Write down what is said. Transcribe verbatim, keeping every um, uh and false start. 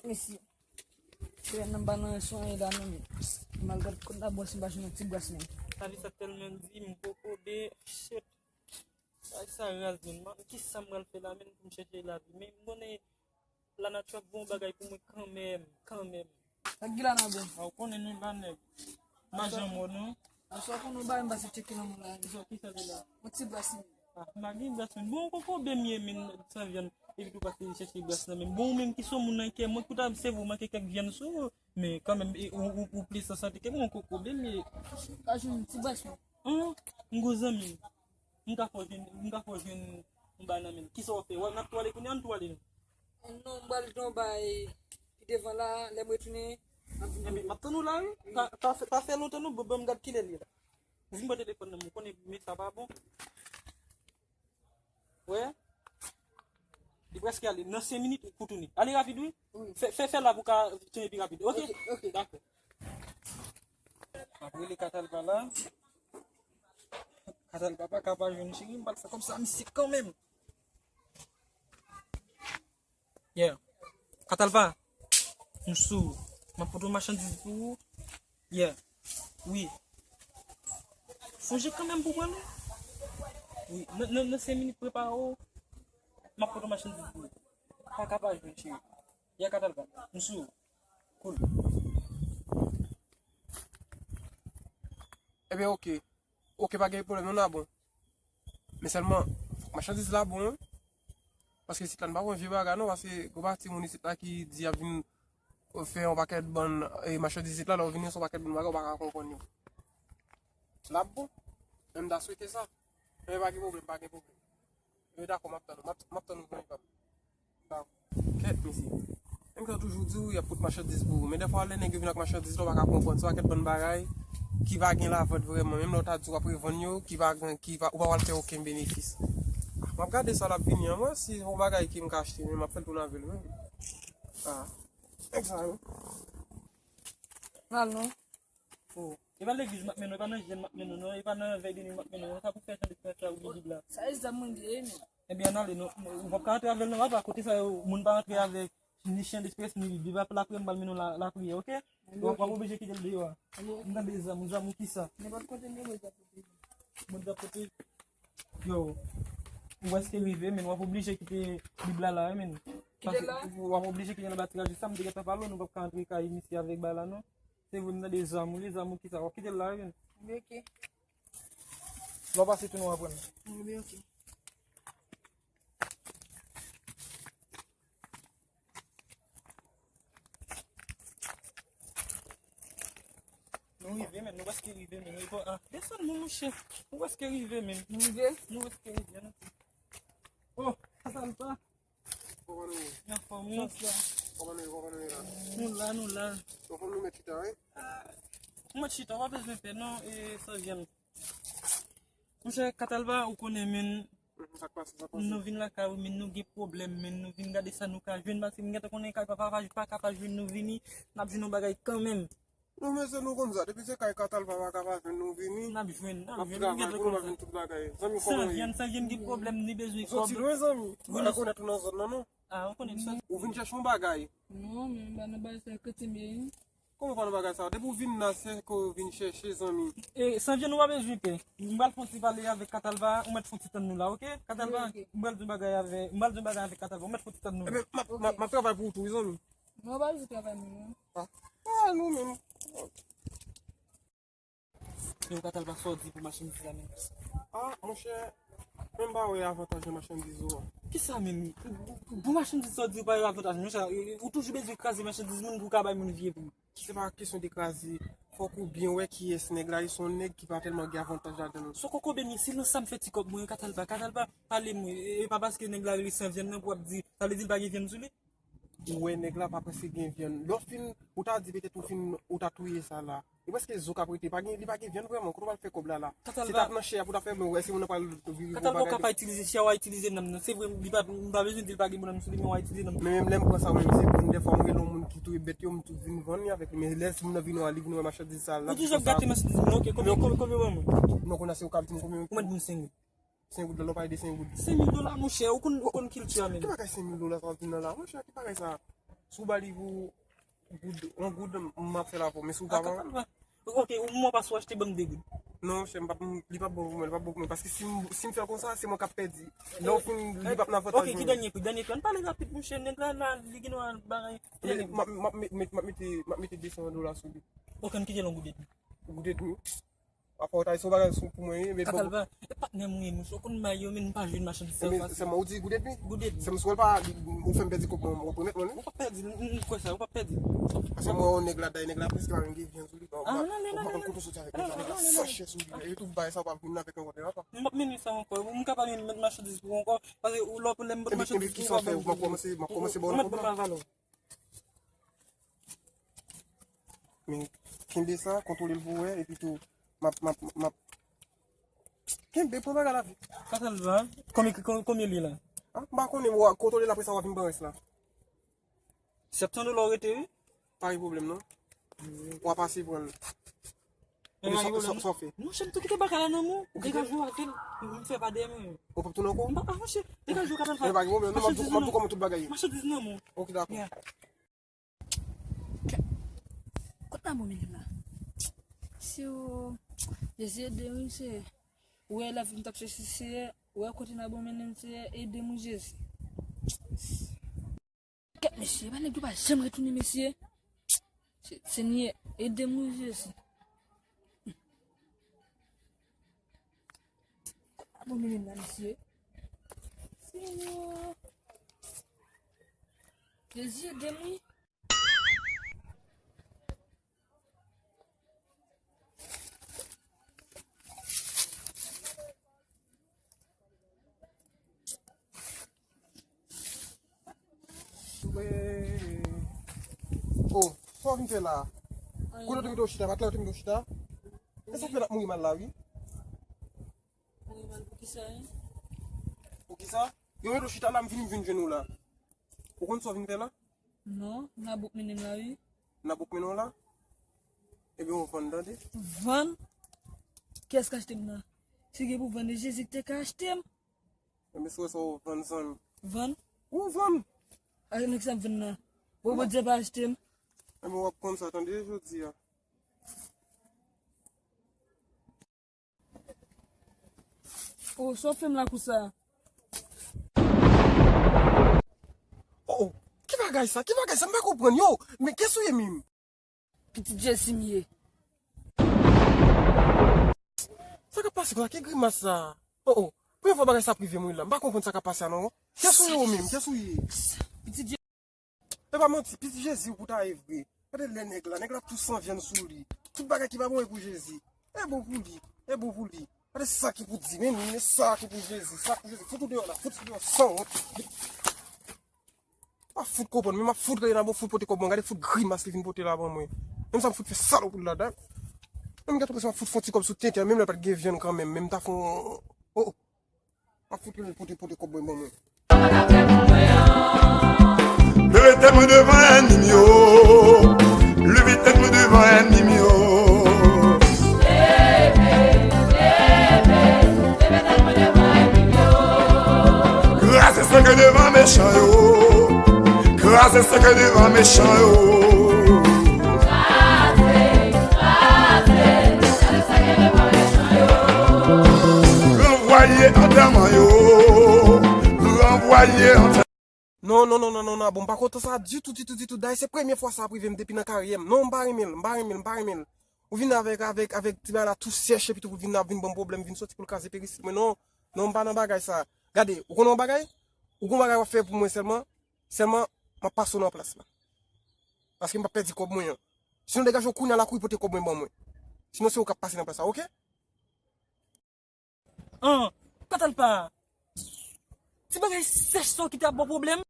Mesye. Se nan m pa nan son e la non men. Malgre kont la bon si m pa jwenn yon ti bras menm. Lavi sa tèlman di m kokobe, shit. Ay sa raz menm. Kisa m pral fè la menm pou m chèche lavi? Men m konnen lanati ap bon bagay pou mwen kanmenm, kanmenm. Ak Gilana bon. A, ou konnen nou la nèg. M pa janm wè non. Aswè konnen ou ba m pase tcheke nan mwen la. Kisa, kisa de la? Yon ti bras menm. Ah, m pa gen bras menm. Bon, kokobe m ye menm san vyann. Epi tou pase chèche bras nan menm. Bon, ou menm ki son moun nan kè mwen, ki ta se vou manke kèk vyann sou ou. Men kanmenm, e, ou, ou, ou plis an sante ke mwen, kokobe m ye. Ka jwenn yon ti bras menm. An, m gwo zanmi. M ka fè w jwenn, m ka fè w jwenn yon bagay nan men l. Kisa w ap fè? W ap, n ap tou ale kounye a, n tou ale non? Non, m pral jwenn yon bagay pi devan la, lè m retounen, m ap vin. Ebyen, m ap tann ou la, wi. Pa, pa fè, pa fè lontan non, bon, ban m gad kilè l ye la. Ou vin pran telefòn nan, m konnen men sa pa bon. Wè. Li prèske ale. Nan senk minit, ou pou tounen. Ale rapid, wi. Wi. Fè, fè, fè la pou ka tounen pi rapid. Ok? Ok, ok. Dakò. M ap rele Katalpa la. Katalpa pa ka pa jwenn cheri, m pral fè kòb sa misye kanmenm. Yeah. Katalpa, m sou. M ap pote yon machandiz pou ou. Yeah. Wi. Sonje kanmenm pou pran li. Wi. Nan, nan, nan senk minit prepare w. M ap pote yon machandiz pou ou. Pa ka pa jwenn cheri. Yeah, Katalpa, m sou. Cool. Ebyen, ok. Ok, pa gen pwoblèm, non, a bon. Men sèlman, fòk machandiz la bon, wi. Paske isit la, nou pa pran vye bagay, non, paske gon pati moun isit la ki di y ap vin fè yon pakèt bann, e, machandiz isit la, lè w vini, se yon pakèt bann bagay, ou pa ka konprann yo. L ap bon. Men m ta swete sa. Men pa gen pwoblèm, pa gen pwoblèm. Men dakò, m ap tann ou, m ap, m ap tann ou, zanmi pa m. Kèt, mesye. Menm jan toujou di w, y ap pot machandiz pou ou. Men dèfwa, lè nèg yo vin ak machandiz la, ou pa ka konprann. Se yon pakèt bann bagay ki pa gen lavant vrèman. Menm lè w ta di w ap revann yo, ki pa gen, ki pa, ou pa pral fè okenn benefis. Ah, m ap gade sa l ap vini an. Mwen, si se yon bagay ke m ka achte, men m ap fè l tounen avè l menm. Ah, nèg sa yo. Al non. Oh, e pa legliz m ap mennen w, e pa nan jèn m ap mennen w, non, e pa nan vèy de nwi m ap mennen w, non, sa pou fè jan de fè sa ou gen Bib la. Sa e zam mwen gen, men. Ebyen, ann ale, non, ou p ap ka antre avè l, non, papa, kote sa yo, moun pa antre avèk ni chen despres, ni Bib, Bib ap lapriyè, m pral mennen w la, lapriyè, ok? Ou ap, w ap oblije kite l deyò a. M tande zam, zam ou kisa? Nenpòt kote m ye, mwen t ap pote. Mwen t ap pote. Yo, ou prèske rive, men w ap oblije kite Bib la la, wi, men. Kite l la? W ap oblije kite l anba ti raje sa, m te gentan pale w, nou p ap ka antre kay misye avèk bagay la, non. Se vre, m tande zam ou, li zam ou kisa, w ap kite l la, wi, men. Wi, ok. Lè w pase tou, nou aprann. Wi, ok. Nou rive, men, nou prèske rive, men. Wi, bon, ah, desann, mon, monchè. Nou prèske rive, men. Nou rive? Nou prèske rive, non. Oh, sa, sa l pa. Kòman nou ye? Anfòm, wi. Kòman nou ye, kòman nou ye la? Nou la, nou la. Anfòm nou mèt chita, wi? Ah, ou mèt chita, w pa bezwen pè, non, e, sa vyann. Monchè, Katalpa, ou konnen, men, mhm, sa k pase, sa k pase? Nou vin lakay ou, men nou gen pwoblèm, men nou vin gade sa nou ka jwenn, paske m gentan konnen kay papa pa, pa ka pa jwenn nou vini, n ap jwenn yon bagay kanmenm. Non, men se nou konn sa, depi se kay Katalpa pa ka pa jwenn nou vini, n ap jwenn, n ap jwenn, nou gentan konn sa. San vyann, san vyann gen pwoblèm, ni bezwen kòb. Ou soti lwen, zanmi. Ou pa rekonèt ou nan zòn nan, non. Ah, ou konnen sa. Ou vin chèche yon bagay. Non, men m pa nan bagay sa, kote m ye. Kòman pa nan bagay sa? Depi w vin la, se ke w vin chèche, zanmi. E, san vyann ou pa bezwen pè. M pral fè yon ti pale avèk Katalpa, ou mèt fè yon ti tann nou la, ok? Katalpa, ok, m pral di yon bagay avè, m pral di yon bagay avèk Katalpa, ou mèt fè yon ti tann nou la. Ebyen, m ap, m ap, m ap travay pou ou tou, wi, zanmi. Non, pa bezwen travay mwen, non. Ah, ah, nou menm. Yo, Katalpa, sa w di pou machandiz la menm? Ah, monchè, mwen m pa wè avantaj nan machandiz ou an. Kisa menm? Pou machandiz sa w di ou pa wè avantaj, monchè, ou toujou bezwen kraze machandiz moun pou w ka bay moun vye pri. Se pa kesyon de kraze. Fòk ou byen wè kiyès nèg la ye, se yon nèg ki pa tèlman gen avantaj ladan l. Son kokobe m ye, se nan sa m fè ti kòb mwen, Katalpa, Katalpa, pale mwen. E, e pa paske nèg la rele san vyann nan pou w ap di, sa vle di l pa gen vyann sou li? Ou wè nèg la pa prèske gen vyann. Lè w fin, ou ta di petèt ou fin, ou ta touye sa la. E prèske zo k ap rete, pa gen, li pa gen vyann vrèman. Kote w pral fè kòb la la? Se t ap nan chè a pou w ta fè, men ou wè si moun nan pral vire pou bagay. Katalpa, ou ka pa itilize chè a, w a itilize nanm nan. Se vre, li pa, m pa bezwen di l pa gen bon nanm sou li, men w a itilize nanm nan. Men menm lè m pran sa, ou menm se moun, dèfwa m rele yon moun ki touye bèt yo, m tou vin vann li avèk li. Men lè si moun nan vin wè, li vin wè machandiz sa la. Ou toujou ap gate machandiz moun nan, ok, konbyen, konbyen, konbyen w ban mwen? Non, kounye a se ou k ap di m konbyen. Ou mèt ban m senk goud. Senk goud la, lè w pale de senk goud. Senk mil dola, monchè, ou konn, ou konn kilti a menm. Ki bagay senk mil dola sa w ap di m nan la, monchè, ki bagay sa? Si w ba li pou goud, yon goud, m ap fè l avè w, men si w pa ban m. Ok, ou mwen pa sou achte ban m de goud. Non, chè, m p ap, li p ap bon pou mwen, li p ap bon pou mwen. Paske si m, si m fè l konsa, se mwen k ap pèdi. Lè w fin, li p ap nan avantaj mwen. Ok, ki dènye pri? Dènye pri. Ann pale rapid, monchè, nèg la, la, li gen dwa bagay. Men, m ap, m ap met, met, m ap mete, m ap mete de san dola sou li. Ok, ann kite l yon goud edmi. Goud edmi? Apa w ta di se yon bagay sou pou mwen, wi, men bon. Katalva, e patnè m ou ye, monchè, ou konn bay yo, men m pa jwenn machandiz sa fasil. Men sèlman ou di goud edmi? Goud edmi. Sèlman si w pa, ou fè m pèdi kòb mwen, w ap remèt mwen li? Ou p ap pèdi, m, m kwè sa, ou p ap pèdi. Paske mwen, yon nèg la, dayè nèg la prèske pa menm gen vyann sou li. Ah, non, non, non, non, non. Ou pa konn kote w soti avèk nèg la, nèg la sanchè sou li. E tout bagay sa, w pa vin avèk yon kote la, pa. M p ap mennen sa ankò, m kapab vin met machandiz pou ou ankò, paske ou lè w pou lè m pot machandiz pou ou, ou pa ban m. Epi, epi kisa w fè, m ap kòmanse, m ap kòmanse ba w yon pwoblèm. Men kenbe sa, kontwole l pou w wè, epi tou, m ap, m ap, m ap, kenbe, pran bagay la vit. Sa sèl jan, konbyen, kon-, konbyen li la? Ah, m pa konnen, w a kontwole l, apre sa w a vin pran rès la. Sèt san dola w rete, wi. Pa gen pwoblèm, non. W a pase pran l. Men sa, sa, sa w fè? Non, chè, m tou kite bagay la nan men w. Ou kite? Degaje w avè l. M fè pa dèyè mwen. Ou p ap tounen ankò? M pa, ah, monchè, degaje w, Katalva. Men pa gen pwoblèm, non, m ap di, m ap di w kòman tout bagay ye. Machandiz nan men w. Ok, dakò. Yeah. Kot la bon mennen la? Se ou, Jezi ede m, Seyè. Ou wè lavi m t ap chèche, Seyè. Ou wè kote la bon mennen m, Seyè. Ede m, Jezi. Kèt, mesye, pa nèg yo pa janm retounen, mesye. Se-, Senyè, ede m, wi, Jezi. Kot la bon mennen m la, mesye. Senyè. Jezi, ede m, wi. Oh, sa w vin fè la? Kote w te mete w chita? Pa t la w te mete w chita? E sa k fè n ap mouri mal la, wi. Mouri mal pou kisa, en? Pou kisa? Yo mete w chita la, m vini, m vin jwenn ou la. Ou konn sa w vin fè la? Non, Nabouk mennen m la, wi. Nabouk mennen w la? Ebyen, w vann, tande? Vann? Kiyès k achte m nan? Si gen pou vann, e Jezi ki te ka achte m. Ebyen, si w wè sa, w vann, zanmi. Vann? Ou vann! A, nan kisa m vann nan? Bon, Bondye pa achte m. Ebyen, w ap konn sa, tande, jodi a. Oh, sa w fè m la konsa? Oh, oh, ki bagay sa? Ki bagay sa? M pa konprann, yo! Men kiyès ou ye menm? Pitit Jezi m ye. Sa k ap pase konsa? Ki grimas sa? Oh, oh, premye fwa bagay sa ap rive m wi la. M pa konprann sa k ap pase a non. Kiyès ou ye ou menm? Kiyès ou ye? Pitit Jezi. E pa manti, pitit Jezi ou pou ta ye vre. Gade lè nèg la, nèg la tou san vyann sou li. Tout bagay ki pa bon e pou Jezi. E bon pou li, e bon pou li. Gade sa ki pou di, men, men sa ki pou Jezi, sa pou Jezi. Fout ou deyò la, fout ou deyò, sanwont. M ap fout konprann, men m ap fout rele nan bon fout pote kòb mwen, gade fout grimas li vin pote la ban mwen. Menm sa m fout fè salopri ladan. Menm gade sa m fout fè yon ti kòb sou tenten, menm lè pa t gen vyann kanmenm, men m ta fè yon, oh, oh. M ap fout pote, pote kòb mwen ban mwen. Leve tèt mwen devan ènmi m yo. Leve tèt mwen devan ènmi m yo. Kraze sèkèy devan mechan yo. Kraze sèkèy devan mechan yo. Ranvwaye antèman yo. Ranvwaye antèman. Non, non, non, non, non, non, bon, m pa kontan sa ditou, ditou, ditou. Dayè, se premye fwa sa ap rive m depi nan karyè m. Non, m pa renmen l, m pa renmen l, m pa renmen l. Ou vin avèk, avèk, avèk ti bagay la tou sèch, epi tou pou vin ap vin ban m pwoblèm, vin soti pou l kraze peristil mwen. Non, non, m pa nan bagay sa. Gade, ou konn yon bagay? Ou gon bagay w ap fè pou mwen sèlman, sèlman, m ap pase w nan plas la. Paske m p ap pèdi kòb mwen an. Sinon, degaje w kounye a la, kouri pote kòb mwen ban mwen. Sinon, se ou k ap pase nan plas la, oke? An, Katalpa. Ti bagay sèch sa w kite ap ba w pwoblèm.